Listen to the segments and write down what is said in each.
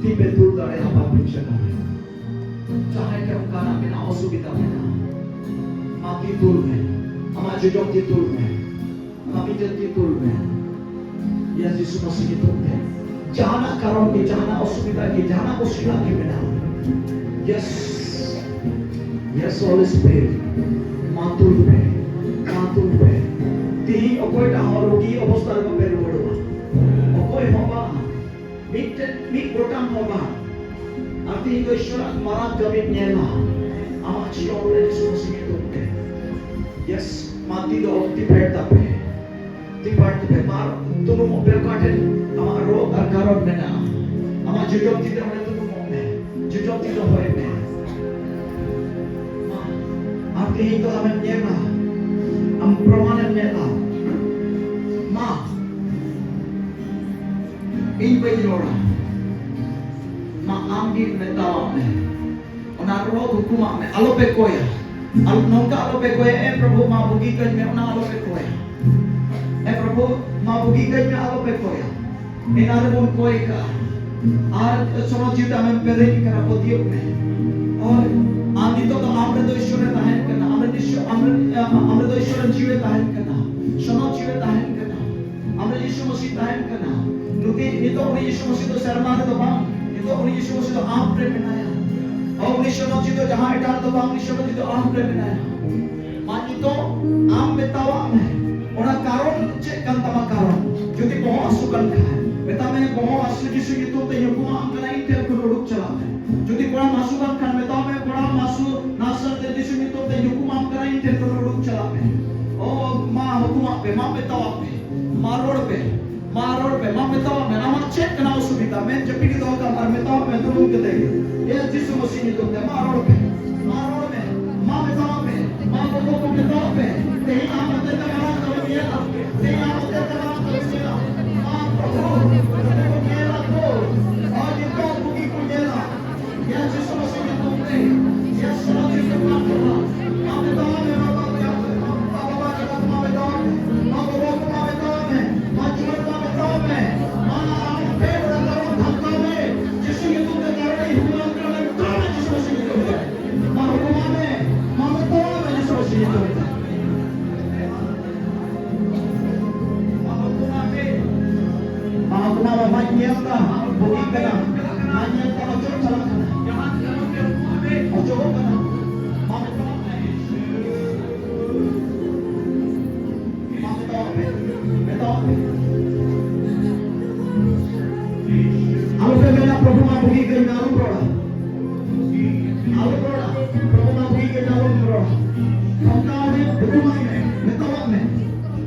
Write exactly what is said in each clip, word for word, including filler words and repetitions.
ᱛᱤ ᱯᱮ ᱛᱩᱞ ᱫᱟᱲᱮᱭᱟᱜᱼᱟ ᱵᱟᱨ ᱯᱤᱪᱷᱟᱹ ᱠᱟᱛᱮ᱾ ᱡᱟᱦᱟᱸᱭ ᱴᱷᱮᱱ ᱚᱱᱠᱟᱱᱟᱜ ᱢᱮᱱᱟᱜᱼᱟ, ᱚᱥᱩᱵᱤᱫᱷᱟ ᱢᱮᱱᱟᱜᱼᱟ, ᱢᱟ ᱛᱤ ᱛᱩᱞ ᱢᱮ᱾ ᱟᱢᱟᱜ ᱡᱚᱡᱚᱢ ᱛᱤ ᱛᱩᱞ ᱢᱮ᱾ ᱟᱢᱟᱜ ᱢᱤᱫᱴᱮᱱ ᱛᱤ ᱛᱩᱞ ᱢᱮ᱾ ᱭᱮᱥ, ᱡᱤᱥᱩ ᱢᱟᱥᱤ ᱧᱩᱛᱩᱢ ᱛᱮ᱾ ᱡᱟᱦᱟᱱᱟᱜ ᱠᱟᱨᱚᱱ ᱜᱮ, ᱡᱟᱦᱟᱱᱟᱜ ᱚᱥᱩᱵᱤᱫᱷᱟ ᱜᱮ, ᱡᱟᱦᱟᱱᱟᱜ ᱢᱩᱥᱠᱤᱞ ᱜᱮ ᱢᱮᱱᱟᱜᱼᱟ᱾ Yes, yes, Holi spirit. ᱢᱟ ᱛᱩᱞ ᱯᱮ, ᱢᱟ ᱛᱩᱞ ᱯᱮ᱾ ᱛᱤᱦᱤᱧ ᱚᱠᱚᱭᱴᱟᱜ ᱦᱚᱸ ᱨᱩᱜᱤ ᱚᱵᱚᱥᱛᱟ ᱨᱮ ᱵᱟᱯᱮ ᱨᱩᱣᱟᱹᱲᱚᱜᱼᱟ᱾ ᱚᱠᱚᱭ ᱦᱚᱸ ᱵᱟᱝ᱾ ᱢᱤᱫᱴᱮᱱ, ᱢᱤᱫ ᱜᱚᱴᱟᱝ ᱦᱚᱸ ᱵᱟᱝ᱾ ᱟᱨ ᱛᱤᱦᱤᱧ ᱫᱚ ᱤᱥᱣᱚᱨᱟᱜ ᱢᱟᱨᱟᱝ ᱠᱟᱹᱢᱤᱢ ᱧᱮᱞᱟ᱾ ᱟᱢᱟᱜ ᱡᱤᱭᱚᱱ ᱨᱮ ᱡᱤᱥᱩ ᱢᱟᱥᱤ ᱧᱩᱛᱩᱢ ᱛᱮ᱾ ᱭᱮᱥ, ᱢᱟ ᱛᱤ ᱫᱚ ᱛᱤ ᱯᱷᱮᱰ ᱛᱟᱯᱮ᱾ ᱛᱤ ᱯᱷᱮᱰ ᱛᱟᱯᱮ᱾ ᱢᱟ ᱛᱩᱱᱩᱢᱚᱜ ᱯᱮ ᱚᱠᱟ ᱴᱷᱮᱱ ᱟᱢᱟᱜ ᱨᱳᱜᱽ ᱟᱨ ᱠᱟᱨᱚᱱ ᱢᱮᱱᱟᱜᱼᱟ᱾ ᱟᱢᱟᱜ ᱡᱚᱡᱚᱢ ᱛᱤ ᱛᱮ ᱚᱸᱰᱮ ᱛᱩᱱᱩᱢᱚᱜ ᱢᱮ᱾ ᱡᱚᱡᱚᱢ ᱛᱤ ᱫᱚᱦᱚᱭ ᱢᱮ᱾ ᱢᱟ, ᱟᱢ ᱛᱮᱦᱮᱧ ᱫᱚ ᱟᱢᱮᱢ ᱧᱮᱞᱟ᱾ ᱟᱢ ᱯᱨᱚᱢᱟᱱᱮᱢ ᱧᱮᱞᱟ᱾ ᱢᱟ, ᱤᱧ ᱵᱟᱹᱧ ᱨᱚᱲᱟ᱾ ᱢᱟ, ᱟᱢ ᱜᱮ ᱢᱮᱛᱟᱣᱟᱜ ᱢᱮ᱾ ᱚᱱᱟ ᱨᱳᱜᱽ ᱦᱩᱠᱩᱢᱟᱜ ᱢᱮ, ᱟᱞᱚᱯᱮ ᱠᱚᱭᱟ᱾ ᱟᱞ-, ᱱᱚᱝᱠᱟ ᱟᱞᱚᱯᱮ ᱠᱚᱭᱟ, "ᱮ ᱯᱨᱚᱵᱷᱩ, ᱢᱟ ᱵᱩᱜᱤ ᱠᱟᱹᱧ ᱢᱮ", ᱚᱱᱟ ᱟᱞᱚᱯᱮ ᱠᱚᱭᱟ᱾ "ᱮ ᱯᱨᱚᱵᱷᱩ, ᱢᱟ ᱵᱩᱜᱤ ᱠᱟᱹᱧ ᱢᱮ", ᱟᱞᱚᱯᱮ ᱠᱚᱭᱟ᱾ ᱮᱱᱟᱝ ᱨᱮᱵᱚᱱ ᱠᱚᱭ ᱠᱟᱜᱼᱟ᱾ ᱟᱨ ᱥᱚᱱᱚᱛ ᱡᱤᱣᱤ ᱛᱮ ᱟᱢᱮᱢ ᱯᱮᱨᱮᱡ ᱠᱟᱱᱟ, ᱯᱟᱹᱛᱭᱟᱹᱜ ᱢᱮ᱾ ᱦᱳᱭ, ᱟᱨ ᱱᱤᱛᱚᱜ ᱫᱚ ᱟᱢ ᱨᱮᱫᱚ ᱤᱥᱚᱨᱮ ᱛᱟᱦᱮᱱ ᱠᱟᱱᱟ, ᱟᱢ ᱨᱮ ᱤᱥᱚᱨ, ᱟᱢ ᱨᱮ, ᱟᱢ ᱨᱮᱫᱚ ᱤᱥᱚᱨ ᱨᱮᱱ ᱡᱤᱣᱤ ᱛᱟᱦᱮᱱ ᱠᱟᱱᱟ, ᱥᱚᱱᱚᱛ ᱡᱤᱣᱤ ᱛᱟᱦᱮᱱ ᱠᱟᱱᱟ᱾ ᱟᱢᱨᱮ ᱡᱤᱥᱩ ᱢᱟᱹᱥᱤ ᱛᱟᱦᱮᱱ ᱠᱟᱱᱟ᱾ ᱱᱩᱠᱤ ᱱᱤᱛᱚᱜ ᱩᱱᱤ ᱡᱤᱥᱩ ᱢᱟᱹᱥᱤ ᱫᱚ ᱥᱮᱨᱢᱟ ᱨᱮᱫᱚ ᱵᱟᱝ, ᱱᱤᱛᱚᱜ ᱩᱱᱤ ᱡᱤᱥᱩ ᱢᱟᱹᱥᱤ ᱫᱚ ᱟᱢ ᱨᱮ ᱢᱮᱱᱟᱭᱟ᱾ ᱚ, ᱩᱱᱤ ᱥᱚᱱᱚᱛ ᱡᱤᱣᱤ ᱫᱚ ᱡᱟᱦᱟᱸ ᱮᱴᱟᱜ ᱨᱮᱫᱚ ᱵᱟᱝ, ᱩᱱᱤ ᱥᱚᱱᱚᱛ ᱡᱤᱣᱤ ᱫᱚ ᱟᱢ ᱨᱮ ᱢᱮᱱᱟᱭᱟ᱾ ᱢᱟ ᱱᱤᱛᱚᱜ ᱟᱢ ᱢᱮᱛᱟᱣᱟᱜ ᱢᱮ, ᱚᱱᱟ ᱠᱟᱨᱚᱱ ᱪᱮᱫ ᱠᱟᱱ ᱛᱟᱢᱟ? ᱠᱟᱨᱚᱱ ᱡᱩᱫᱤ ᱵᱚᱦᱚᱜ ᱦᱟᱹᱥᱩ ᱠᱟᱱ ᱠᱷᱟᱱ, ᱢᱮᱛᱟᱜ ᱢᱮ, "ᱵᱚᱦᱚᱜ ᱦᱟᱹᱥᱩ ᱡᱤᱥᱩ ᱧᱩᱛᱩᱢ ᱛᱮ ᱧᱩᱛᱩᱢ ᱟᱢ ᱠᱟᱱᱟ, ᱤᱧ ᱴᱷᱮᱱ ᱠᱷᱚᱱ ᱩᱰᱩᱠ ᱪᱟᱞᱟᱜ ᱢᱮ᱾" ᱡᱩᱫᱤ ᱠᱚᱲᱟᱢ ᱦᱟᱹᱥᱩ ᱠᱟᱱ ᱠᱷᱟᱱ, ᱢᱮᱛᱟᱜ ᱢᱮ, "ᱠᱚᱲᱟᱢ ᱦᱟᱹᱥᱩ ᱱᱟᱥᱟᱨ ᱛᱮ ᱡᱤᱥᱩ ᱧᱩᱛᱩᱢ ᱛᱮ ᱧᱩᱛᱩᱢ ᱟᱢ ᱠᱟᱱᱟ, ᱤᱧ ᱴᱷᱮᱱ ᱠᱷᱚᱱ ᱩᱰᱩᱠ ᱪᱟᱞᱟᱜ ᱢᱮ᱾" ᱚ, ᱢᱟ ᱦᱩᱠᱩᱢᱟᱜ ᱯᱮ, ᱢᱟ ᱢᱮᱛᱟᱣᱟᱜ ᱯᱮ᱾ ᱢᱟ ᱨᱚᱲ ᱯᱮ, ᱢᱟ ᱨᱚᱲ ᱯᱮ, ᱢᱟ ᱢᱮᱛᱟᱣᱟᱜ ᱢᱮ, ᱟᱢᱟᱜ ᱪᱮᱫ ᱠᱟᱱᱟ ᱚᱥᱩᱵᱤᱫᱷᱟ? ᱢᱮᱫ ᱡᱟᱹᱯᱤᱫ ᱫᱚᱦᱚ ᱠᱟᱜ ᱢᱮ ᱟᱨ ᱢᱮᱛᱟᱣᱟᱜ ᱢᱮ, ᱫᱩᱲᱩᱵ ᱠᱟᱛᱮ ᱜᱮ, ᱮ ᱡᱤᱥᱩ ᱢᱟᱹᱥᱤ ᱧᱩᱛᱩᱢ ᱛᱮ, ᱢᱟ ᱨᱚᱲ ᱯᱮ, ᱢᱟ ᱨᱚᱲ ᱢᱮ, ᱢᱟ ᱢᱮᱛᱟᱣᱟᱜ ᱢᱮ, ᱢᱟ ᱜᱚᱜᱚ ᱠᱚ ᱢᱮᱛᱟᱣᱟᱜ ᱯᱮ, ᱛᱮᱦᱮᱧ ᱟᱢ ᱦᱚᱛᱮ ᱛᱮ ᱢᱟᱨᱟᱝ ᱠᱟᱹᱢᱤ ᱧᱮᱞᱟ, ᱛᱮᱦᱮᱧ ᱟᱢ ᱦᱚᱛᱮ ᱛᱮ ᱢᱟᱨᱟᱝ ᱠᱟᱹᱢᱤ ᱧᱮᱞᱟ, ᱢᱟ ᱯᱨᱚᱵᱷᱩ, ᱧᱮᱞᱟ ᱠᱚ, ᱟᱨ ᱡᱚᱛᱚ ᱵᱩᱜᱤ ᱠᱚ ᱧᱮᱞᱟ᱾ ᱭᱮᱥ, ᱡᱤᱥᱩ ᱢᱟᱹᱥᱤ ᱧᱩᱛᱩᱢ ᱛᱮ᱾ ᱭᱮᱥ, ᱥᱚᱱᱚᱛ ᱡᱤᱣᱤ ᱠᱚ ᱮᱢᱟ ᱠᱚᱣᱟ᱾ ᱢᱟ ᱢᱮᱛᱟᱣᱟᱜ ᱢᱮ, ᱵᱟᱵᱟ, ᱵᱟᱵᱟ, ᱵᱟᱵᱟ, ᱵᱟᱵᱟ, ᱢᱟ ᱢᱮᱛᱟᱣᱟᱜ ᱢᱮ᱾ ᱢᱟ ᱜᱚᱜᱚ ᱠᱚ ᱢᱟ ᱢᱮᱛᱟᱣᱟᱜ ᱢᱮ᱾ ᱢᱟ ᱡᱩᱣᱟᱹᱱ ᱢᱟ ᱢᱮᱛᱟᱣᱟᱜ ᱢᱮ᱾ ᱢᱟ ᱟᱢ ᱯᱮ ᱵᱮᱲᱟ ᱛᱟᱭᱚᱢ ᱫᱷᱟᱢᱠᱟᱣ ᱢᱮ᱾ ᱡᱤᱥᱩ ᱵᱩᱜᱤᱜ ᱠᱟᱱᱟ᱾ ᱢᱟ ᱧᱮᱞ ᱛᱮ ᱚᱪᱚᱜ ᱪᱟᱞᱟᱜ ᱠᱟᱱᱟ᱾ ᱚᱪᱚᱜᱚᱜ ᱠᱟᱱᱟ᱾ ᱢᱟ ᱢᱮᱛᱟᱣᱟᱜ ᱢᱮ᱾ ᱢᱟ ᱢᱮᱛᱟᱣᱟᱜ ᱢᱮ᱾ ᱢᱮᱛᱟᱣᱟᱜ ᱢᱮ᱾ ᱟᱞᱚᱯᱮ ᱢᱮᱱᱟ, "ᱯᱨᱚᱵᱷᱩ ᱢᱟ ᱵᱩᱜᱤ ᱠᱟᱹᱧ ᱢᱮ", ᱟᱞᱚᱢ ᱨᱚᱲᱟ᱾ ᱟᱞᱚᱢ ᱨᱚᱲᱟ, "ᱯᱨᱚᱵᱷᱩ ᱢᱟ ᱵᱩᱜᱤ ᱠᱟᱹᱧ ᱢᱮ", ᱟᱞᱚᱢ ᱨᱚᱲᱟ᱾ ᱚᱱᱠᱟ ᱟᱹᱰᱤ ᱫᱩᱠᱩᱢᱟᱭ ᱢᱮ, ᱢᱮᱛᱟᱣᱟᱜ ᱢᱮ᱾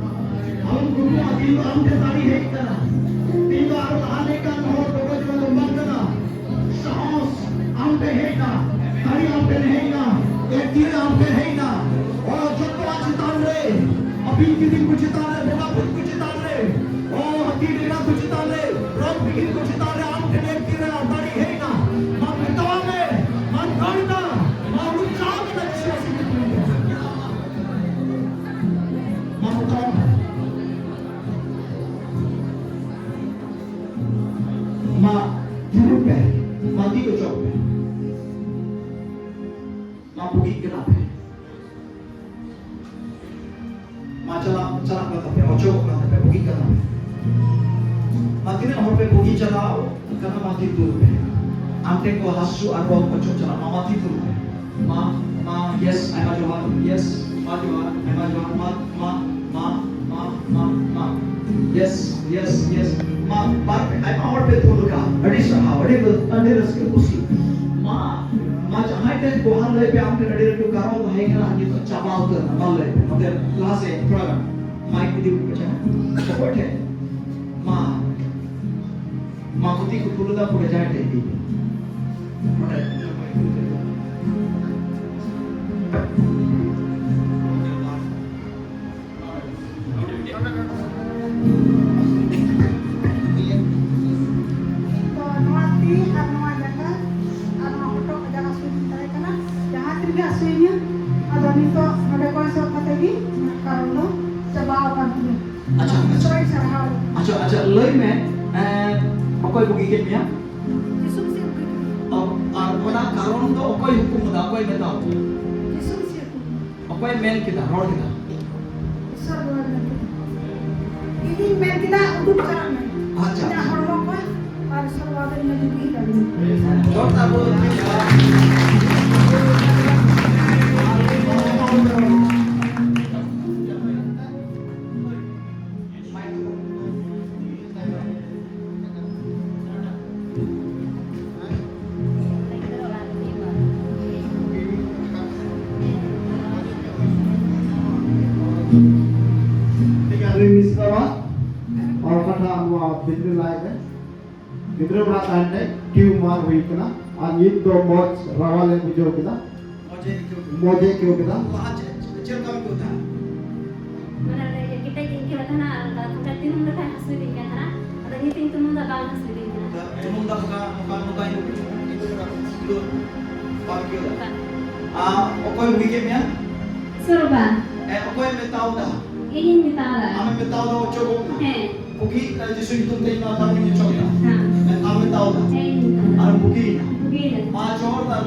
ᱟᱞᱚᱢ ᱫᱩᱠᱩᱜᱼᱟ, ᱛᱮᱦᱮᱧ ᱫᱚ ᱟᱢ ᱴᱷᱮᱱ ᱫᱟᱲᱮ ᱦᱮᱡ ᱠᱟᱱᱟ᱾ ᱛᱮᱦᱮᱧ ᱫᱚ ᱟᱨ ᱞᱟᱦᱟ ᱞᱮᱠᱟᱱ ᱦᱚᱲ ᱫᱚᱠᱚ ᱡᱮᱢᱚᱱ ᱵᱟᱝ ᱠᱟᱱᱟ᱾ ᱥᱟᱦᱚᱥ ᱟᱢ ᱴᱷᱮᱱ ᱦᱮᱡ ᱮᱱᱟ, ᱫᱟᱲᱮ ᱟᱢ ᱴᱷᱮᱱ ᱦᱮᱡ ᱮᱱᱟ, ᱮᱠᱤᱭᱟᱹ ᱟᱢ ᱴᱷᱮᱱ ᱦᱮᱡ ᱮᱱᱟ᱾ ᱚ, ᱡᱚᱛᱚᱣᱟᱜ ᱪᱮᱛᱟᱱ ᱨᱮ, ᱟᱹᱵᱤᱱ ᱠᱤᱫᱤᱧ ᱠᱚ ᱪᱮᱛᱟᱱ ᱨᱮ, ᱵᱚᱸᱜᱟ ᱵᱩᱨᱩ ᱠᱚ ᱪᱮᱛᱟᱱ ᱨᱮ, ᱚ, ᱦᱟᱹᱛᱤ ᱰᱮᱨᱟ ᱠᱚ ᱪᱮᱛᱟᱱ ᱨᱮ, ᱨᱚᱝ ᱵᱤᱜᱤᱱ ᱠᱚ ᱪᱮᱛᱟᱱ ᱨᱮ ᱟᱢ ᱴᱷᱮᱱ ᱮᱠᱤᱭᱟᱹ ᱨᱮ ᱫᱟᱲᱮ ᱦᱮᱡ ᱮᱱᱟ᱾ ᱢᱟ ᱢᱮᱛᱟᱣᱟᱜ ᱢᱮ, ᱢᱟ ᱫᱟᱲᱮ ᱮᱱᱟ, ᱢᱟ ᱩᱰᱩᱠ ᱪᱟᱞᱟᱣ ᱮᱱᱟ ᱡᱤᱥᱩ ᱢᱟᱥᱤ ᱧᱩᱛᱩᱢ ᱛᱮ᱾ ᱢᱟ ᱢᱮᱛᱟᱣᱟᱜ ᱢᱮ᱾ ᱢᱟ ᱛᱤᱸᱜᱩᱱ ᱯᱮ, ᱢᱟ ᱛᱤ ᱚᱪᱚᱜ ᱯᱮ᱾ ᱢᱟ ᱵᱩᱜᱤᱜ ᱠᱟᱱᱟ ᱯᱮ᱾ ᱢᱟ ᱪᱟᱞᱟᱜ, ᱪᱟᱞᱟᱜ ᱠᱟᱱ ᱛᱟᱯᱮ, ᱚᱪᱚᱜᱚᱜ ᱠᱟᱱ ᱛᱟᱯᱮ, ᱵᱩᱜᱤᱜ ᱠᱟᱱᱟ ᱯᱮ᱾ ᱢᱟ ᱛᱤᱱᱟᱹᱜ ᱦᱚᱲ ᱯᱮ ᱵᱩᱜᱤ ᱪᱟᱞᱟᱣ ᱠᱟᱱᱟ, ᱢᱟ ᱛᱤ ᱛᱩᱞ ᱯᱮ᱾ ᱟᱢ ᱴᱷᱮᱱ ᱠᱚ ᱦᱟᱹᱥᱩ ᱟᱨ ᱵᱚᱦᱚᱜ ᱠᱚ ᱚᱪᱚᱜ ᱪᱟᱞᱟᱜ, ᱢᱟ, ᱢᱟ ᱛᱤ ᱛᱩᱞ ᱯᱮ᱾ ᱢᱟ, ᱢᱟ, yes, ᱟᱭᱢᱟ ᱡᱚᱦᱟᱨ, yes, ᱢᱟ ᱡᱚᱦᱟᱨ, ᱟᱭᱢᱟ ᱡᱚᱦᱟᱨ, ᱢᱟ, ᱢᱟ, ᱢᱟ, ᱢᱟ, ᱢᱟ, ᱢᱟ, ᱢᱟ᱾ Yes, yes, yes. ᱢᱟ, ᱵᱟᱨ ᱯᱮ, ᱟᱭᱢᱟ ᱦᱚᱲ ᱯᱮ ᱛᱩᱞ ᱟᱠᱟᱫᱼᱟ᱾ ᱟᱹᱰᱤ ᱥᱟᱨᱦᱟᱣ, ᱟᱹᱰᱤ ᱨᱟᱹ-, ᱟᱹᱰᱤ ᱨᱟᱹᱥᱠᱟᱹ, ᱠᱩᱥᱤ᱾ ᱢᱟ, ᱢᱟ, ᱡᱟᱦᱟᱸᱭ ᱴᱷᱮᱱ ᱜᱚᱦᱟᱨ ᱞᱟᱹᱭ ᱯᱮ, ᱟᱢ ᱴᱷᱮᱱ ᱟᱹᱰᱤ ᱞᱟᱹᱴᱩ ᱠᱟᱨᱚᱱ ᱛᱟᱦᱮᱸ ᱠᱟᱱᱟ, ᱱᱤᱛᱚᱜ ᱪᱟᱵᱟ ᱩᱛᱟᱹᱨ ᱮᱱᱟ᱾ ᱢᱟ ᱞᱟᱹᱭ ᱯᱮ, ᱱᱚᱛᱮ ᱞᱟᱦᱟ ᱥᱮᱫ ᱛᱷᱚᱲᱟ ᱜᱟᱱ ᱢᱟᱭᱤᱠ ᱤᱫᱤ ᱯᱮ, ᱚᱠᱚᱭ ᱴᱷᱮᱱ? ᱢᱟ, ᱢᱟ, ᱠᱷᱚᱛᱤ ᱠᱚ ᱛᱩᱞ ᱞᱮᱫᱟ, ᱯᱩᱨᱟᱹ ᱡᱟᱦᱟᱸᱭ ᱴᱷᱮᱱ ᱤᱫᱤ ᱯᱮ᱾ ᱚᱸᱰᱮ᱾ ᱛᱚ, ᱱᱚᱣᱟ ᱛᱤ ᱟᱨ ᱱᱚᱣᱟ ᱡᱟᱸᱜᱟ ᱟᱨ ᱱᱚᱣᱟ ᱦᱚᱴᱚᱜ ᱠᱟᱡᱟᱠ ᱦᱟᱹᱥᱩᱭᱤᱫᱤᱧ ᱛᱟᱦᱮᱸ ᱠᱟᱱᱟ, ᱡᱟᱦᱟᱸ ᱛᱤ ᱨᱮᱜᱮ ᱦᱟᱹᱥᱩᱭᱤᱧᱟ᱾ ᱟᱫᱚ ᱱᱤᱛᱚᱜ ᱱᱚᱰᱮ ᱠᱚ ᱦᱟᱹᱥᱩ ᱠᱟᱛᱮ ᱜᱮ ᱤᱧᱟᱹᱜ ᱠᱟᱨᱚᱱ ᱫᱚ ᱪᱟᱵᱟ ᱟᱠᱟᱱ ᱛᱤᱧᱟᱹ᱾ ᱟᱪᱪᱷᱟ, ᱟᱪᱪᱷᱟ᱾ ᱤᱥᱚᱨᱤᱧ ᱥᱟᱨᱦᱟᱣ᱾ ᱟᱪᱪᱷᱟ, ᱟᱪᱪᱷᱟ, ᱞᱟᱹᱭ ᱢᱮ, ᱮᱸ, ᱚᱠᱚᱭ ᱵᱩᱜᱤ ᱠᱮᱫ ᱢᱮᱭᱟ? ᱡᱤᱥᱩ ᱢᱟᱹᱥᱤ ᱵᱩᱜᱤ ᱠᱮᱫ ᱢᱮᱭᱟ᱾ ᱟᱨ, ᱟᱨ ᱚᱱᱟ ᱠᱟᱨᱚᱱ ᱫᱚ ᱚᱠᱚᱭ ᱦᱩᱠᱩᱢ ᱠᱟᱫᱟ, ᱚᱠᱚᱭ ᱢᱮᱛᱟᱣ ᱠᱮᱫᱟ? ᱡᱤᱥᱩ ᱢᱟᱹᱥᱤ ᱦᱩᱠᱩᱢ ᱠᱟᱫᱟ᱾ ᱚᱠᱚᱭ ᱢᱮᱱ ᱠᱮᱫᱟ, ᱨᱚᱲ ᱠᱮᱫᱟ? ᱤᱥᱚᱨ ᱵᱟᱵᱟᱭ ᱢᱮᱱ ᱠᱮᱫᱟ᱾ ᱤᱧᱤᱧ ᱢᱮᱱ ᱠᱮᱫᱟ, "ᱩᱰᱩᱠ ᱪᱟᱞᱟᱜ ᱢᱮ᱾ ᱟᱪᱪᱷᱟ, ᱤᱧᱟᱹᱜ ᱟᱪᱪᱷᱟ᱾ ᱦᱚᱲᱢᱚ ᱠᱷᱚᱱ ᱟᱨ ᱤᱥᱚᱨ ᱴᱷᱤᱠ ᱜᱮᱭᱟ, ᱟᱹᱞᱤᱧ ᱢᱤᱥ ᱵᱟᱵᱟ, ᱚᱠᱟᱴᱟᱜ ᱱᱚᱣᱟ ᱵᱷᱤᱛᱨᱤ ᱞᱟᱭᱤᱱ ᱨᱮ ᱜᱤᱫᱽᱨᱟᱹ ᱵᱮᱲᱟ ᱛᱟᱦᱮᱱ ᱨᱮ ᱴᱤᱭᱩᱢᱟᱨ ᱦᱩᱭ ᱠᱟᱱᱟ, ᱟᱨ ᱱᱤᱛ ᱫᱚ ᱢᱚᱡᱽ ᱨᱟᱣᱟᱞ ᱮ ᱵᱩᱡᱷᱟᱹᱣ ᱠᱮᱫᱟ᱾ ᱢᱚᱡᱮ ᱟᱹᱭᱠᱟᱹᱣ ᱠᱮᱫᱟ᱾ ᱢᱚᱡᱮ ᱟᱹᱭᱠᱟᱹᱣ ᱠᱮᱫᱟ᱾ ᱞᱟᱦᱟ ᱪᱮᱫ, ᱪᱮᱫ ᱞᱮᱠᱟ ᱟᱹᱭᱠᱟᱹᱣ ᱛᱟᱦᱮᱸᱫ? ᱢᱟᱱᱮ ᱚᱱᱮ ᱤᱭᱟᱹ ᱠᱮᱴᱮᱡ ᱜᱤᱧ ᱟᱹᱭᱠᱟᱹᱣᱮᱫ ᱛᱟᱦᱮᱱᱟ, ᱟᱨ ᱚᱱᱠᱟ ᱚᱱᱠᱟ ᱛᱤᱱᱟᱹᱜ ᱞᱮᱠᱷᱟᱱ ᱦᱟᱹᱥᱩᱭᱮᱫᱤᱧ ᱠᱟᱱ ᱛᱟᱦᱮᱱᱟ᱾ ᱟᱫᱚ ᱱᱤᱛ ᱤᱧ ᱛᱩᱱᱩᱢ ᱫᱟ, ᱵᱟᱝ ᱦᱟᱹᱥᱩᱭᱮᱫᱤᱧ ᱠᱟᱱᱟ᱾ ᱟᱫᱚ ᱛᱩᱱᱩᱢ ᱫᱟ ᱱᱚᱝᱠᱟ, ᱱᱚᱝᱠᱟ, ᱱᱚᱝᱠᱟ ᱟᱹᱭᱠᱟᱹᱣ ᱠᱮᱫᱟ? ᱵᱟᱝ ᱟᱹᱭᱠᱟᱹᱣ ᱫᱟ᱾ ᱵᱟᱝ᱾ ᱟᱨ ᱚᱠᱚᱭ ᱵᱩᱜᱤ ᱠᱮᱫ ᱢᱮᱭᱟ? ᱥᱚᱨᱵᱟ᱾ ᱮ, ᱚᱠᱚᱭ ᱢᱮᱛᱟᱣ ᱫᱟ? ᱤᱧᱤᱧ ᱢᱮᱛᱟᱣ ᱫᱟ᱾ ᱟᱢᱮᱢ ᱢᱮᱛᱟᱣ ᱫᱟ, ᱚᱪᱚᱜᱚᱜ ᱢᱮ᱾ ᱦᱮᱸ᱾ ᱵᱩᱜᱤ, ᱮ, ᱡᱤᱥᱩ ᱧᱩᱛᱩᱢ ᱛᱮ ᱤᱧ ᱱᱚᱣᱟ ᱫᱟᱜ ᱤᱧ ᱚᱪᱚᱜ ᱫᱟ᱾ ᱦᱮᱸ᱾ ᱟᱢᱮᱢ ᱢᱮᱛᱟᱣ ᱫᱟ᱾ ᱦᱮᱸ, ᱤᱧ ᱢᱮᱛᱟᱣ ᱫᱟ᱾ ᱟᱨ ᱵᱩᱜᱤᱭᱮᱱᱟ᱾ ᱵᱩᱜᱤᱭᱮᱱᱟ᱾ ᱢᱟ ᱡᱚᱦᱟᱨ ᱫᱟᱨ᱾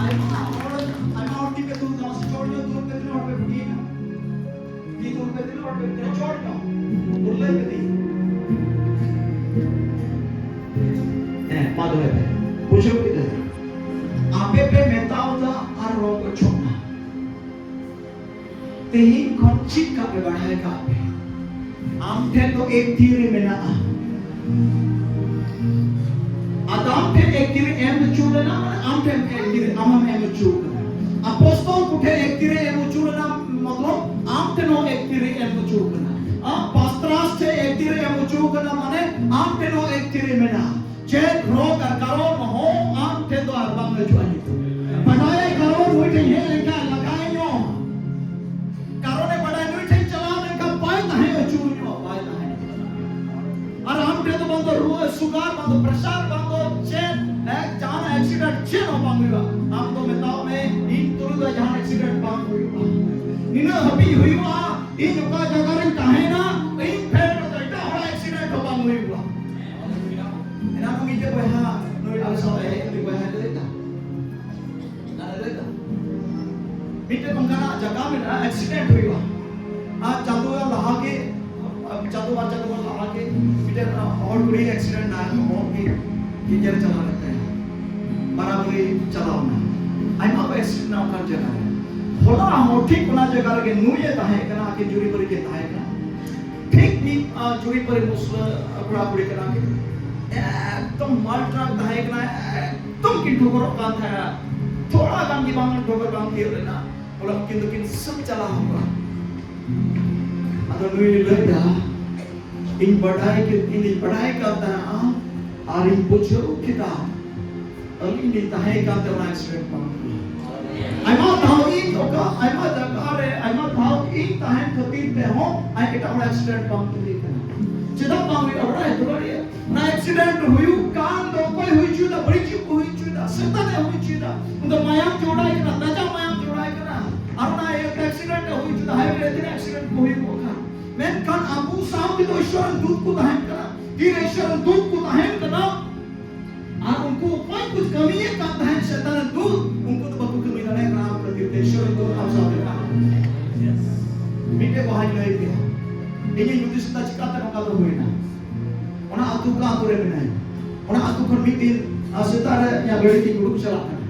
ᱟᱭᱢᱟ ᱦᱚᱲ, ᱟᱭᱢᱟ ᱦᱚᱲ ᱴᱷᱤᱠ ᱜᱮ ᱫᱩᱲᱩᱵ ᱠᱟᱱᱟ, ᱥᱮ ᱪᱚᱴ ᱧᱚᱜ ᱫᱩᱲᱩᱵ ᱠᱟᱛᱮ ᱦᱚᱲ ᱯᱮ ᱵᱩᱜᱤᱭᱮᱱᱟ? ᱦᱮᱸ, ᱢᱟ ᱫᱚᱦᱚᱭ ᱯᱮ᱾ ᱵᱩᱡᱷᱟᱹᱣ ᱠᱮᱫᱟ? ᱟᱯᱮ ᱯᱮ ᱢᱮᱛᱟᱣ ᱫᱟ ᱟᱨ ᱨᱚᱲ ᱠᱚ ᱪᱷᱚᱠ ᱱᱟ᱾ ᱛᱮᱦᱮᱧ ᱠᱷᱚᱱ ᱪᱮᱫ ᱠᱟᱜ ᱯᱮ, ᱵᱟᱲᱟᱭ ᱠᱟᱜ ᱯᱮ, ᱟᱢ ᱴᱷᱮᱱ ᱫᱚ ᱮᱠ ᱛᱤᱨᱮ ᱢᱮᱱᱟᱜᱼᱟ᱾ ᱟᱫᱚ ᱟᱢ ᱴᱷᱮᱱ ᱮᱠ ᱛᱤᱨᱮ ᱮᱢ ᱦᱚᱪᱚ ᱞᱮᱱᱟ, ᱢᱟᱱᱮ ᱟᱢ ᱴᱷᱮᱱ ᱮᱠ ᱛᱤᱨᱮ ᱟᱢᱮᱢ ᱮᱢ ᱦᱚᱪᱚ ᱠᱟᱱᱟ᱾ ᱟᱯᱚᱥᱛᱚᱞ ᱠᱚ ᱴᱷᱮᱱ ᱮᱠ ᱛᱤᱨᱮ ᱮᱢ ᱦᱚᱪᱚ ᱞᱮᱱᱟ, ᱢᱚᱛᱞᱚᱵ ᱟᱢ ᱴᱷᱮᱱ ᱦᱚᱸ ᱮᱠ ᱛᱤᱨᱮ ᱮᱢ ᱦᱚᱪᱚ ᱠᱟᱱᱟ᱾ ᱟᱢ ᱯᱟᱥᱛᱨᱟᱥ ᱴᱷᱮᱱ ᱮᱠ ᱛᱤᱨᱮ ᱮᱢ ᱦᱚᱪᱚ ᱠᱟᱱᱟ, ᱢᱟᱱᱮ ᱟᱢ ᱴᱷᱮᱱ ᱦᱚᱸ ᱮᱠ ᱛᱤᱨᱮ ᱢᱮᱱᱟᱜᱼᱟ᱾ ᱪᱮᱫ ᱨᱳᱜᱽ ᱟᱨ ᱠᱟᱨᱚᱱ ᱦᱚᱸ ᱟᱢ ᱴᱷᱮᱱ ᱫᱚ ᱟᱨ ᱵᱟᱝ ᱦᱤᱡᱩᱜᱼᱟ ᱱᱤᱛᱚᱜ᱾ ᱵᱟᱰᱟᱭᱟᱭ ᱠᱟᱨᱚᱱ ᱱᱩᱭ ᱴᱷᱮᱱ ᱦᱮᱡ ᱞᱮᱱᱠᱷᱟᱱ ᱞᱟᱜᱟᱭ ᱧᱚᱜ᱾ ᱠᱟᱨᱚᱱᱮ ᱵᱟᱰᱟᱭ ᱱᱩᱭ ᱴᱷᱮᱱ ᱪᱟᱞᱟᱣ ᱞᱮᱱᱠᱷᱟᱱ ᱵᱟᱭ ᱛᱟᱦᱮᱸ ᱦᱚᱪᱚ ᱧᱚᱜ, ᱵᱟᱭ ᱛᱟᱦᱮᱸ ᱦᱚᱪᱚ᱾ ᱟᱨ ᱟᱢ ᱴᱷᱮᱱ ᱫᱚ ᱵᱟᱝ ᱫᱚ ᱨᱩᱣᱟᱹ, ᱥᱩᱜᱟᱨ, ᱵᱟᱝ ᱫᱚ ᱯᱨᱮᱥᱟᱨ, ᱵᱟᱝ ᱫᱚ ᱪᱮᱫ, ᱮ, ᱡᱟᱦᱟᱱᱟᱜ ᱮᱠᱥᱤᱰᱮᱱᱴ ᱪᱮᱫ ᱦᱚᱸ ᱵᱟᱝ ᱦᱩᱭᱩᱜᱼᱟ᱾ ᱟᱢ ᱫᱚ ᱢᱮᱛᱟᱣ ᱢᱮ, ᱤᱧ ᱛᱩᱞᱩᱡ ᱫᱚ ᱡᱟᱦᱟᱱ ᱮᱠᱥᱤᱰᱮᱱᱴ ᱵᱟᱝ ᱦᱩᱭᱩᱜᱼᱟ᱾ ᱱᱤᱱᱟᱹᱜ ᱦᱟᱹᱵᱤᱡ ᱦᱩᱭᱩᱜᱼᱟ, ᱤᱧ ᱚᱠᱟ ᱡᱟᱭᱜᱟ ᱨᱮᱧ ᱛᱟᱦᱮᱱᱟ, ᱤᱧ ᱯᱷᱮᱰ ᱨᱮᱫᱚ ᱮᱴᱟᱜ ᱦᱚᱲᱟᱜ ᱮᱠᱥᱤᱰᱮᱱᱴ ᱦᱚᱸ ᱵᱟᱝ ᱦᱩᱭᱩᱜᱼᱟ᱾ ᱮᱱᱟᱝ ᱢᱤᱫᱴᱮᱡ ᱵᱚᱭᱦᱟ ᱱᱩᱭ ᱟᱞᱮ ᱥᱟᱶ ᱦᱮᱡ ᱠᱟᱛᱮ ᱵᱚᱭᱦᱟᱭ ᱞᱟᱹᱭ ᱮᱫᱟ, ᱟᱨᱮ ᱞᱟᱹᱭ ᱮᱫᱟ, ᱢᱤᱫᱴᱮᱡ ᱱᱚᱝᱠᱟᱱᱟᱜ ᱡᱟᱭᱜᱟ ᱢᱮᱱᱟᱜᱼᱟ, ᱮᱠᱥᱤᱰᱮᱱᱴ ᱦᱩᱭᱩᱜᱼᱟ, ᱟᱨ ᱪᱟᱸᱫᱳ ᱜᱟᱱ ᱞᱟᱦᱟ ᱜᱮ, ᱟᱨ ᱪᱟᱸᱫᱚ ᱵᱟᱨ ᱪᱟᱸᱫᱚ ᱵᱚᱱ ᱞᱟᱦᱟ ᱜᱮ ᱢᱤᱫᱴᱮᱱ ᱦᱚᱲ ᱠᱩᱲᱤ ᱮᱠᱥᱤᱰᱮᱱᱴ ᱱᱟ, ᱵᱚᱦᱚᱜ ᱜᱮ ᱜᱮᱡᱮᱨ ᱪᱟᱞᱟᱣ ᱞᱮᱱ ᱛᱟᱭᱟ, ᱵᱟᱨᱟᱵᱟᱨᱤ ᱪᱟᱞᱟᱣ ᱱᱟ᱾ ᱟᱭᱢᱟ ᱠᱚ ᱮᱠᱥᱤᱰᱮᱱᱴ ᱱᱟ ᱚᱱᱠᱟᱱ ᱡᱟᱭᱜᱟ ᱨᱮ᱾ ᱦᱚᱞᱟ ᱦᱚᱸ ᱴᱷᱤᱠ ᱚᱱᱟ ᱡᱟᱭᱜᱟ ᱨᱮᱜᱮ ᱱᱩᱭ ᱮ ᱛᱟᱦᱮᱸ ᱠᱟᱱᱟ, ᱟᱹᱠᱤᱱ ᱡᱩᱨᱤ ᱯᱟᱹᱨᱤ ᱠᱤᱱ ᱛᱟᱦᱮᱸ ᱠᱟᱱᱟ᱾ ᱴᱷᱤᱠ ᱢᱤᱫ ᱡᱩᱨᱤ ᱯᱟᱹᱨᱤ ᱢᱩᱥᱞᱟᱹ ᱠᱚᱲᱟ ᱠᱩᱲᱤ ᱠᱟᱱᱟ ᱠᱤᱱ, ᱮᱠᱫᱚᱢ ᱢᱟᱞ ᱴᱨᱟᱠ ᱛᱟᱦᱮᱸ ᱠᱟᱱᱟ, ᱮᱠᱫᱚᱢ ᱠᱤᱱ ᱴᱷᱚᱠᱚᱨᱚᱜ ᱠᱟᱱ ᱛᱟᱦᱮᱸᱱᱟ᱾ ᱛᱷᱚᱲᱟ ᱜᱟᱱ ᱜᱮ ᱵᱟᱝ ᱴᱷᱚᱠᱚᱨ ᱵᱟᱝ ᱛᱤᱭᱳᱜ ᱞᱮᱱᱟ, ᱵᱚᱞᱮ ᱩᱱᱠᱤᱱ ᱫᱚᱠᱤᱱ ᱥᱟᱹᱛ ᱪᱟᱞᱟᱣ ᱠᱚᱜᱼᱟ᱾ ᱟᱫᱚ ᱱᱩᱭ ᱞᱟᱹᱭ ᱫᱟ, "ᱤᱧ ᱵᱟᱰᱟᱭ ᱠᱮᱫ, ᱤᱧ ᱵᱟᱰᱟᱭ ᱠᱟᱱ ᱛᱟᱦᱮᱸᱱᱟ ᱟᱨ ᱤᱧ ᱵᱩᱡᱷᱟᱹᱣ ᱠᱮᱫᱟ, ᱟᱹᱞᱤᱧ ᱞᱤᱧ ᱛᱟᱦᱮᱸ ᱠᱟᱱ ᱛᱮ ᱚᱱᱟ ᱮᱠᱥᱤᱰᱮᱱᱴ ᱵᱟᱝ ᱦᱩᱭᱩᱜᱼᱟ᱾ ᱟᱭᱢᱟ ᱫᱷᱟᱣ ᱤᱧ ᱚᱠᱟ, ᱟᱭᱢᱟ ᱡᱟᱭᱜᱟ ᱨᱮ, ᱟᱭᱢᱟ ᱫᱷᱟᱣ ᱤᱧ ᱛᱟᱦᱮᱸᱱ ᱠᱷᱟᱹᱛᱤᱨ ᱛᱮᱦᱚᱸ ᱟᱡ ᱮᱴᱟᱜ ᱦᱚᱲᱟᱜ ᱮᱠᱥᱤᱰᱮᱱᱴ ᱵᱟᱝ ᱦᱩᱭ ᱠᱟᱱᱟ᱾ ᱪᱮᱫᱟᱜ ᱵᱟᱝ ᱦᱩᱭᱩᱜᱼᱟ? ᱵᱟᱰᱟᱭ ᱫᱚ ᱫᱟᱲᱮᱭᱟᱜᱼᱟ᱾ ᱚᱱᱟ ᱮᱠᱥᱤᱰᱮᱱᱴ ᱦᱩᱭᱩᱜ ᱠᱟᱱ ᱫᱚ ᱚᱠᱚᱭ ᱦᱩᱭ ᱦᱚᱪᱚᱭᱮᱫᱟ? ᱵᱟᱹᱲᱤᱡ ᱠᱚ ᱦᱩᱭ ᱦᱚᱪᱚᱭᱮᱫᱟ, ᱥᱮᱛᱟᱱᱮ ᱦᱩᱭ ᱦᱚᱪᱚᱭᱮᱫᱟ᱾ ᱩᱱᱤ ᱫᱚ ᱢᱟᱭᱟᱢ ᱡᱚᱲᱟᱭ ᱠᱟᱱᱟ, ᱛᱟᱡᱟ ᱢᱟᱭᱟᱢ ᱡᱚᱲᱟᱭ ᱠᱟᱱᱟ᱾ ᱟᱨ ᱚᱱᱟ ᱤᱭᱟᱹᱛᱮ ᱮᱠᱥᱤᱰᱮᱱᱴ ᱦᱩᱭ ᱦᱚᱪᱚᱭᱮᱫᱟ, ᱦᱟᱭᱣᱮ ᱨᱮ ᱛᱤᱱᱟᱹᱜ ᱮᱠᱥᱤᱰᱮᱱᱴ ᱠᱚ ᱦᱩᱭᱩᱜ ᱠᱟᱱ᱾ ᱢᱮᱱᱠᱷᱟᱱ ᱟᱵᱚ ᱥᱟᱶ ᱛᱮᱫᱚ ᱤᱥᱚᱨ ᱨᱮᱱ ᱫᱩᱛ ᱠᱚ ᱛᱟᱦᱮᱱ ᱠᱟᱱᱟ᱾ ᱛᱤᱨᱮ ᱤᱥᱚᱨ ᱨᱮᱱ ᱫᱩᱛ ᱠᱚ ᱛᱟᱦᱮᱱ ᱠᱟᱱᱟ, ᱟᱨ ᱩᱱᱠᱩ ᱚᱠᱚᱭ ᱠᱚ ᱠᱟᱹᱢᱤᱭᱮᱫ ᱠᱟᱱ ᱛᱟᱦᱮᱸᱫ ᱥᱮᱛᱟᱱ ᱨᱮ ᱫᱩᱛ, ᱩᱱᱠᱩ ᱫᱚ ᱵᱟᱠᱚ ᱠᱟᱹᱢᱤ ᱫᱟᱲᱮᱭᱟᱜ ᱠᱟᱱᱟ᱾ ᱟᱵᱚ ᱠᱷᱟᱹᱛᱤᱨ ᱛᱮ ᱤᱥᱚᱨ ᱨᱮᱱ ᱫᱩᱛ ᱟᱢ ᱥᱟᱶ ᱛᱮ ᱢᱮᱱᱟᱜ ᱠᱚᱣᱟ᱾ ᱢᱤᱫᱴᱮᱡ ᱵᱟᱦᱟᱧ ᱞᱟᱹᱭ ᱯᱮᱭᱟ, ᱤᱧᱤᱧ ᱦᱩᱫᱤᱥ ᱮᱫᱟ ᱪᱤᱠᱟᱛᱮ ᱱᱚᱝᱠᱟ ᱫᱚ ᱦᱩᱭᱱᱟ᱾ ᱚᱱᱟ ᱟᱹᱛᱩ, ᱚᱠᱟ ᱟᱹᱛᱩ ᱨᱮ ᱢᱮᱱᱟᱭᱟ, ᱚᱱᱟ ᱟᱹᱛᱩ ᱠᱷᱚᱱ ᱢᱤᱫ ᱫᱤᱱ ᱟᱨ ᱥᱮᱛᱟᱜ ᱨᱮ ᱤᱧᱟᱹᱜ ᱜᱟᱹᱰᱤ ᱛᱮᱧ ᱩᱰᱩᱠ ᱪᱟᱞᱟᱜ ᱠᱟᱱᱟ᱾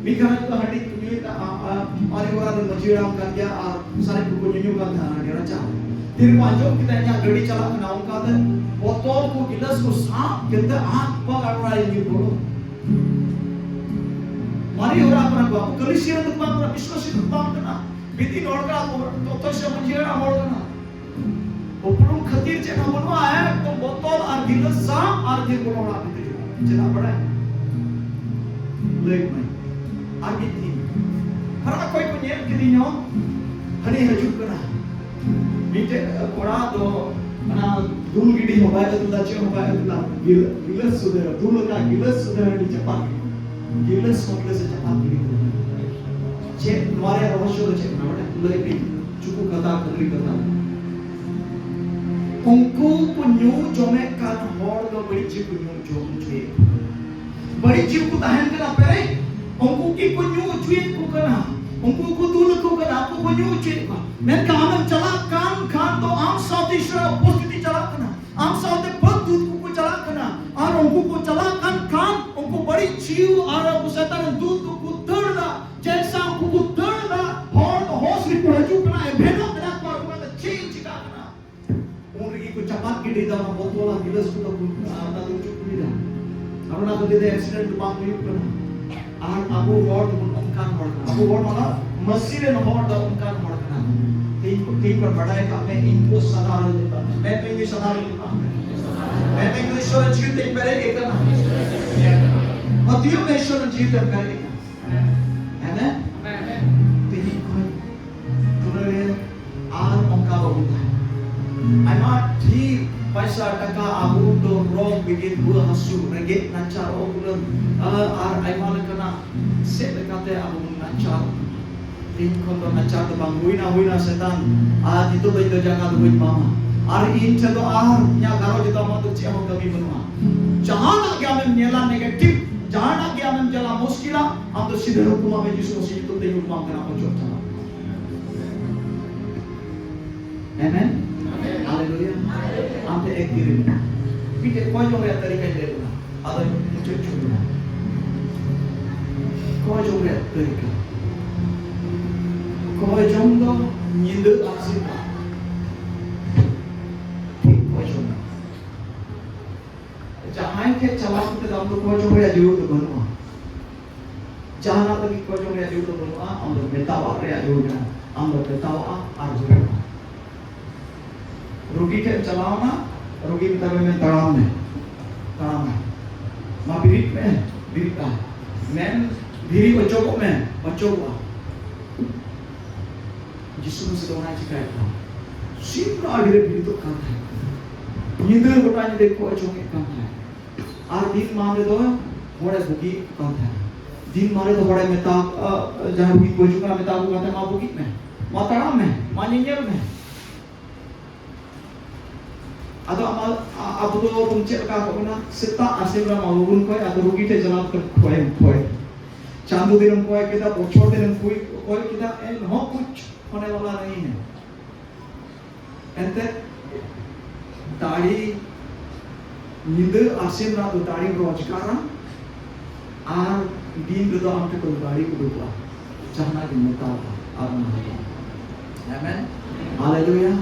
ᱢᱤᱫ ᱜᱷᱟᱹᱲᱤᱡ ᱫᱚ ᱦᱟᱺᱰᱤ ᱧᱩᱭᱮᱫᱟ, ᱟ-, ᱟ-, ᱟᱨ ᱚᱲᱟᱜ ᱨᱮ ᱢᱟᱹᱡᱷᱤ ᱦᱟᱲᱟᱢ ᱠᱟᱱ ᱜᱮᱭᱟ ᱟᱨ ᱥᱟᱨᱮᱡ ᱠᱚᱠᱚ ᱧᱩᱧᱩ ᱠᱟᱱ ᱛᱟᱦᱮᱱᱟ ᱦᱟᱺᱰᱤ ᱨᱟᱪᱟ ᱨᱮ᱾ ᱛᱤᱨᱮᱠᱚ ᱟᱸᱡᱚᱢ ᱠᱮᱫᱟ ᱤᱧᱟᱹᱜ ᱜᱟᱹᱰᱤ ᱪᱟᱞᱟᱜ ᱠᱟᱱᱟ, ᱚᱱᱠᱟᱛᱮ ᱵᱚᱛᱚᱞ ᱠᱚ ᱜᱤᱞᱟᱹᱥ ᱠᱚ ᱥᱟᱵ ᱠᱟᱛᱮ ᱟᱠ ᱵᱟᱠ ᱟᱨ ᱚᱲᱟᱜ ᱨᱮ ᱧᱤᱨ ᱵᱚᱞᱚ᱾ ᱢᱟᱨᱮ ᱦᱚᱲ ᱠᱟᱱᱟ ᱠᱚ, ᱟᱵᱚ ᱠᱟᱹᱞᱤᱥᱤᱭᱟᱹ ᱫᱚ ᱵᱟᱝ ᱠᱟᱱᱟ, ᱵᱤᱥᱣᱟᱥᱤ ᱫᱚ ᱵᱟᱝ ᱠᱟᱱᱟ, ᱵᱤᱫᱤᱱ ᱦᱚᱲ ᱠᱟᱱᱟ ᱠᱚ, ᱚᱛᱷᱚᱪᱚ ᱢᱟᱹᱡᱷᱤ ᱦᱟᱲᱟᱢ ᱦᱚᱲ ᱠᱟᱱᱟ᱾ ᱩᱯᱨᱩᱢ ᱠᱷᱟᱹᱛᱤᱨ ᱪᱮᱫ ᱦᱚᱸ ᱵᱟᱹᱱᱩᱜᱼᱟ, ᱮᱠᱫᱚᱢ ᱵᱚᱛᱚᱞ ᱟᱨ ᱜᱤᱞᱟᱹᱥ ᱥᱟᱵ ᱟᱨ ᱧᱤᱨ ᱵᱚᱞᱚ ᱚᱲᱟᱜ ᱵᱷᱤᱛᱨᱤ᱾ ᱪᱮᱫᱟᱜ ᱵᱟᱲᱟᱭ? ᱞᱟᱹᱭ ᱢᱮ᱾ ᱟᱨ ᱢᱤᱫ ᱫᱤᱱ ᱯᱷᱟᱨᱟᱠ ᱠᱷᱚᱡ ᱠᱚ ᱧᱮᱞ ᱠᱤᱫᱤᱧᱟ, ᱦᱟᱹᱱᱤ ᱦᱤᱡᱩᱜ ᱠᱟᱱᱟ᱾ ᱢᱤᱫᱴᱮᱡ ᱠᱚᱲᱟ ᱫᱚ ᱚᱱᱟ ᱫᱩᱞ ᱜᱤᱰᱤ ᱦᱚᱸ ᱵᱟᱭ ᱟᱹᱜᱩ ᱞᱮᱫᱟ, ᱪᱮᱫ ᱦᱚᱸ ᱵᱟᱭ ᱟᱹᱜᱩ ᱞᱮᱫᱟ᱾ ᱜᱤᱞᱟᱹ-, ᱜᱤᱞᱟᱹᱥ ᱥᱩᱫᱷᱟᱹ, ᱫᱩᱞ ᱟᱠᱟᱫ ᱜᱤᱞᱟᱹᱥ ᱥᱩᱫᱷᱟᱹ ᱦᱟᱹᱱᱤ ᱪᱟᱯᱟᱫ ᱠᱮᱫᱟ᱾ ᱜᱤᱞᱟᱹᱥ ᱢᱚᱛᱞᱚᱵ ᱥᱮ ᱪᱟᱯᱟᱫ ᱜᱤᱰᱤ ᱠᱮᱫᱟ᱾ ᱪᱮᱫ ᱱᱚᱣᱟ ᱨᱮᱭᱟᱜ ᱨᱚᱦᱚᱥᱭᱚ ᱫᱚ ᱪᱮᱫ ᱠᱟᱱᱟ? ᱵᱟᱰᱟᱭ? ᱞᱟᱹᱭ ᱯᱮ᱾ ᱪᱩᱠᱩ ᱠᱟᱛᱷᱟ, ᱠᱷᱟᱹᱛᱲᱤ ᱠᱟᱛᱷᱟ᱾ ᱩᱱᱠᱩ ᱠᱚ ᱧᱩ ᱡᱚᱢᱮᱫ ᱠᱟᱱ ᱦᱚᱲ ᱫᱚ ᱵᱟᱹᱲᱤᱡ ᱪᱮᱫ ᱠᱚ ᱧᱩ ᱡᱚᱢ ᱦᱚᱪᱚᱭᱮᱫ ᱠᱚ ᱠᱟᱱᱟ? ᱵᱟᱹᱲᱤᱡ ᱡᱤᱣᱤ ᱠᱚ ᱛᱟᱦᱮᱱ ᱠᱟᱱᱟ ᱯᱮᱨᱮᱡ, ᱩᱱᱠᱩ ᱜᱮ ᱠᱚ ᱧᱩ ᱦᱚᱪᱚᱭᱮᱫ ᱠᱚ ᱠᱟᱱᱟ, ᱩᱱᱠᱩ ᱠᱚ ᱫᱩᱞ ᱟᱠᱚ ᱠᱟᱱᱟ, ᱩᱱᱠᱩ ᱠᱚ ᱧᱩ ᱦᱚᱪᱚᱭᱮᱫ ᱠᱚᱣᱟ᱾ ᱢᱮᱱᱠᱷᱟᱱ ᱟᱢᱮᱢ ᱪᱟᱞᱟᱜ ᱠᱟᱱ ᱠᱷᱟᱱ ᱥᱟᱶᱛᱮ ᱯᱷᱟᱹᱫ ᱫᱩᱛ ᱠᱚᱠᱚ ᱪᱟᱞᱟᱜ ᱠᱟᱱᱟ᱾ ᱟᱨ ᱩᱱᱠᱩ ᱠᱚ ᱪᱟᱞᱟᱜ ᱠᱟᱱ ᱠᱷᱟᱱ, ᱩᱱᱠᱩ ᱵᱟᱹᱲᱤᱡ ᱡᱤᱣᱤ ᱟᱨ ᱩᱱᱠᱩ ᱥᱟᱭᱛᱟᱱ ᱨᱮᱱ ᱫᱩᱛ ᱠᱚᱠᱚ ᱫᱟᱹᱲ ᱮᱫᱟ᱾ ᱡᱮᱞᱥᱟ ᱩᱱᱠᱩ ᱠᱚ ᱫᱟᱹᱲ ᱮᱫᱟ, ᱦᱚᱲ ᱫᱚ ᱦᱚᱥ ᱨᱮᱠᱚ ᱦᱤᱡᱩᱜ ᱠᱟᱱᱟ, ᱮᱵᱷᱮᱱᱚᱜ ᱠᱟᱱᱟ ᱠᱚ, ᱟᱨ ᱠᱚ ᱢᱮᱱᱫᱟ, "ᱪᱮᱫ ᱪᱤᱠᱟᱹᱜ ᱠᱟᱱᱟ?" ᱩᱱ ᱨᱮᱜᱮ ᱠᱚ ᱪᱟᱯᱟᱫ ᱜᱤᱰᱤᱭᱮᱫᱟ ᱚᱱᱟ ᱵᱚᱛᱚᱞ ᱟᱨ ᱜᱤᱞᱟᱹᱥ ᱠᱚᱫᱚ ᱠᱚ, ᱟᱨ ᱚᱱᱟ ᱫᱚ ᱡᱩᱫᱤ accident ᱫᱚ ᱵᱟᱝ ᱦᱩᱭᱩᱜ ᱠᱟᱱᱟ᱾ ᱟᱨ ᱟᱵᱚ ᱦᱚᱲ ᱫᱚᱵᱚᱱ ᱚᱱᱠᱟᱱ ᱦᱚᱲ ᱠᱟᱱᱟ᱾ ᱟᱵᱚ ᱦᱚᱲ ᱢᱟᱱᱮ ᱢᱟᱹᱥᱤ ᱨᱮᱱ ᱦᱚᱲ ᱫᱚ ᱚᱱᱠᱟᱱ ᱦᱚᱲ ᱠᱟᱱᱟ᱾ ᱛᱮᱦᱮᱧ ᱠᱚ, ᱛᱮᱦᱮᱧ ᱠᱷᱚᱱ ᱵᱟᱰᱟᱭ ᱠᱟᱜ ᱢᱮ, ᱤᱧ ᱫᱚ ᱥᱟᱫᱷᱟᱨᱚᱱ ᱫᱚ ᱵᱟᱝ᱾ ᱢᱮᱱ ᱢᱮ, "ᱤᱧ ᱫᱚ ᱥᱟᱫᱷᱟᱨᱚᱱ ᱫᱚ ᱵᱟᱝ ᱠᱟᱱᱟ᱾" ᱢᱮᱱ ᱢᱮ, "ᱤᱧ ᱫᱚ ᱤᱥᱚᱨ ᱡᱤᱣᱤ ᱛᱮᱧ ᱯᱮᱨᱮᱡ ᱟᱠᱟᱱᱟ᱾" ᱯᱟᱹᱛᱭᱟᱹᱣ ᱢᱮ, ᱤᱥᱚᱨ ᱡᱤᱣᱤ ᱛᱮᱢ ᱯᱮᱨᱮᱡ ᱟᱠᱟᱱᱟ᱾ ᱟᱢᱮᱱ? ᱛᱮᱦᱮᱧ ᱠᱷᱚᱱ ᱫᱩᱞᱟᱹᱲᱤᱭᱟᱹ ᱟᱨ ᱚᱱᱠᱟ ᱵᱟᱵᱚᱱ ᱛᱟᱦᱮᱱᱟ᱾ ᱟᱭᱢᱟ ᱰᱷᱮᱨ ᱯᱚᱭᱥᱟ, ᱴᱟᱠᱟ, ᱟᱵᱚ ᱫᱚ ᱨᱳᱜᱽ ᱵᱤᱜᱷᱤᱱ, ᱨᱩᱣᱟᱹ ᱦᱟᱹᱥᱩ, ᱨᱮᱸᱜᱮᱡ ᱱᱟᱪᱟᱨ, ᱚᱵᱩᱞᱟᱹᱱ, ᱟᱨ, ᱟᱨ ᱟᱭᱢᱟ ᱞᱮᱠᱟᱱᱟᱜ ᱥᱮᱫ ᱞᱮᱠᱟᱛᱮ ᱟᱵᱚ ᱵᱚᱱ ᱱᱟᱪᱟᱨ᱾ ᱤᱧ ᱠᱷᱚᱱ ᱫᱚ ᱱᱟᱪᱟᱨ ᱫᱚ ᱵᱟᱝ ᱦᱩᱭᱱᱟ, ᱦᱩᱭᱱᱟ ᱥᱮᱛᱟᱱ, ᱟᱨ ᱱᱤᱛᱚᱜ ᱫᱚ ᱤᱧ ᱫᱚ ᱡᱟᱸᱜᱟ ᱫᱚ ᱵᱟᱹᱧ ᱵᱟᱢᱟ, ᱟᱨ ᱤᱧ ᱴᱷᱮᱱ ᱫᱚ ᱟᱨ ᱤᱧᱟᱹᱜ ᱜᱷᱟᱨᱚᱸᱡᱽ ᱫᱚ ᱟᱢᱟᱜ ᱫᱚ ᱪᱮᱫ ᱦᱚᱸ ᱠᱟᱹᱢᱤ ᱵᱟᱹᱱᱩᱜᱼᱟ᱾ ᱡᱟᱦᱟᱱᱟᱜ ᱜᱮ ᱟᱢᱮᱢ ᱧᱮᱞᱟ negative, ᱡᱟᱦᱟᱱᱟᱜ ᱜᱮ ᱟᱢᱮᱢ ᱧᱮᱞᱟ ᱢᱩᱥᱠᱤᱞᱟ, ᱟᱢ ᱫᱚ ᱥᱤᱫᱷᱟᱹ ᱦᱩᱠᱩᱢᱟᱜ ᱢᱮ, ᱡᱤᱥᱩ ᱢᱟᱥᱤ ᱧᱩᱛᱩᱢ ᱛᱮ ᱦᱩᱠᱩᱢᱟᱢ ᱠᱟᱱᱟ, ᱚᱪᱚᱜ ᱪᱟᱞᱟᱜ᱾ ᱟᱢᱮᱱ? ᱦᱟᱞᱮᱞᱩᱭᱟ᱾ ᱟᱢ ᱴᱷᱮᱱ ᱮᱠ ᱫᱤᱱ ᱨᱮ ᱢᱤᱫᱴᱮᱡ ᱠᱚᱭ ᱡᱚᱝ ᱨᱮᱭᱟᱜ ᱛᱟᱹᱨᱤᱠᱟᱧ ᱞᱟᱹᱭ ᱵᱚᱱᱟ᱾ ᱟᱫᱚ ᱢᱩᱪᱟᱹᱫ ᱪᱷᱩᱴ ᱵᱚᱱᱟ᱾ ᱠᱚᱭ ᱡᱚᱝ ᱨᱮᱭᱟᱜ ᱛᱟᱹᱨᱤᱠᱟ᱾ ᱠᱚᱭ ᱡᱚᱝ ᱫᱚ ᱧᱤᱫᱟᱹ ᱟᱨ ᱥᱮᱛᱟᱜ᱾ ᱴᱷᱤᱠ ᱠᱚᱭ ᱡᱚᱝ ᱢᱮ᱾ ᱡᱟᱦᱟᱸᱭ ᱴᱷᱮᱱ ᱪᱟᱞᱟᱣ ᱠᱟᱛᱮ ᱫᱚ ᱟᱢ ᱫᱚ ᱠᱚᱭ ᱡᱚᱝ ᱨᱮᱭᱟᱜ ᱡᱟᱹᱨᱩᱲ ᱫᱚ ᱵᱟᱹᱱᱩᱜᱼᱟ᱾ ᱡᱟᱦᱟᱱᱟᱜ ᱞᱟᱹᱜᱤᱫ ᱠᱚᱭ ᱡᱚᱝ ᱨᱮᱭᱟᱜ ᱡᱟᱹᱨᱩᱲ ᱫᱚ ᱵᱟᱹᱱᱩᱜᱼᱟ᱾ ᱟᱢ ᱫᱚ ᱢᱮᱛᱟᱣᱟᱜ ᱨᱮᱭᱟᱜ ᱡᱟᱹᱨᱩᱲ ᱢᱮᱱᱟᱜᱼᱟ᱾ ᱟᱢ ᱫᱚ ᱢᱮᱛᱟᱣᱟᱜᱼᱟ ᱟᱨ ᱦᱩᱭᱩᱜᱼᱟ᱾ ᱨᱩᱜᱤ ᱴᱷᱮᱱ ᱪᱟᱞᱟᱣ ᱮᱱᱟ, ᱨᱩᱜᱤ ᱢᱮᱛᱟᱭ ᱢᱮ, "ᱛᱟᱲᱟᱢ ᱢᱮ, ᱛᱟᱲᱟᱢ ᱢᱮ, ᱢᱟ ᱵᱤᱨᱤᱫ ᱢᱮ, ᱵᱤᱨᱤᱫ ᱢᱮ᱾" ᱢᱮᱱ, "ᱫᱷᱤᱨᱤ ᱚᱪᱚᱜᱚᱜ ᱢᱮ", ᱚᱪᱚᱜᱚᱜᱼᱟ᱾ ᱡᱤᱥᱩ ᱢᱟᱥᱤ ᱫᱚ ᱚᱱᱟᱭ ᱪᱤᱠᱟᱭᱮᱫ ᱛᱟᱦᱮᱸᱫ᱾ ᱥᱤᱧ ᱵᱮᱲᱟ ᱟᱹᱰᱤ ᱨᱮ ᱵᱤᱨᱤᱫᱚᱜ ᱠᱟᱱ ᱛᱟᱦᱮᱸᱫ, ᱧᱤᱫᱟᱹ ᱜᱚᱴᱟ ᱧᱤᱫᱟᱹ ᱠᱚ ᱚᱪᱚᱜᱮᱫ ᱠᱟᱱ ᱛᱟᱦᱮᱸᱫ᱾ ᱟᱨ ᱫᱤᱱ ᱢᱟᱱ ᱨᱮᱫᱚ ᱦᱚᱲᱮ ᱵᱩᱜᱤᱭᱮᱫ ᱠᱟᱱ ᱛᱟᱦᱮᱸᱫ᱾ ᱫᱤᱱ ᱢᱟᱱ ᱨᱮᱫᱚ ᱦᱚᱲᱮ ᱢᱮᱛᱟ, ᱟ, ᱡᱟᱦᱟᱸᱭ ᱨᱩᱜᱤ ᱠᱚ ᱦᱤᱡᱩᱜ ᱠᱟᱱᱟ, ᱢᱮᱛᱟ ᱠᱚ ᱠᱟᱱ ᱛᱟᱦᱮᱸᱫ, "ᱢᱟ ᱵᱩᱜᱤᱜ ᱢᱮ, ᱢᱟ ᱛᱟᱲᱟᱢ ᱢᱮ, ᱢᱟ ᱧᱮᱧᱮᱞ ᱢᱮ᱾" ᱟᱫᱚ ᱟᱢᱟ-, ᱟ-, ᱟᱵᱚ ᱫᱚ ᱵᱚᱱ ᱪᱮᱫ ᱞᱮᱠᱟ ᱠᱚ ᱢᱮᱱᱟ, ᱥᱮᱛᱟᱜ ᱟᱨ ᱥᱤᱸᱜᱟᱹᱲ ᱢᱟ ᱵᱟᱵᱚᱱ ᱠᱷᱚᱭ, ᱟᱫᱚ ᱨᱩᱜᱤ ᱴᱷᱮᱱ ᱪᱟᱞᱟᱣ ᱠᱟᱛᱮ ᱠᱷᱚᱭ, ᱠᱷᱚᱭ᱾ ᱪᱟᱸᱫᱚ ᱫᱤᱱᱮᱢ ᱠᱷᱚᱭ ᱠᱮᱫᱟ, ᱵᱚᱪᱷᱚᱨ ᱫᱤᱱᱮᱢ ᱠᱷᱚᱭ, ᱠᱷᱚᱭ ᱠᱮᱫᱟ, ᱮᱱᱦᱚᱸ ᱠᱩᱪ ᱦᱚᱱᱮ ᱣᱟᱞᱟ ᱱᱟᱦᱤ ᱦᱮ᱾ ᱮᱱᱛᱮ ᱫᱟᱲᱮ ᱧᱤᱫᱟᱹ ᱟᱨ ᱥᱤᱧ ᱨᱮᱱᱟᱜ ᱫᱚ ᱫᱟᱲᱮᱢ ᱨᱳᱡᱽᱜᱟᱨᱟ, ᱟᱨ ᱫᱤᱱ ᱨᱮᱫᱚ ᱟᱢ ᱴᱷᱮᱱ ᱠᱷᱚᱱ ᱫᱟᱲᱮ ᱩᱰᱩᱠᱚᱜᱼᱟ, ᱡᱟᱦᱟᱱᱟᱜ ᱜᱮᱢ ᱢᱮᱛᱟᱣᱟᱜᱼᱟ, ᱟᱨ ᱚᱱᱟ ᱦᱩᱭᱩᱜᱼᱟ᱾ ᱟᱢᱮᱱ᱾ ᱦᱟᱞᱮᱞᱩᱭᱟ᱾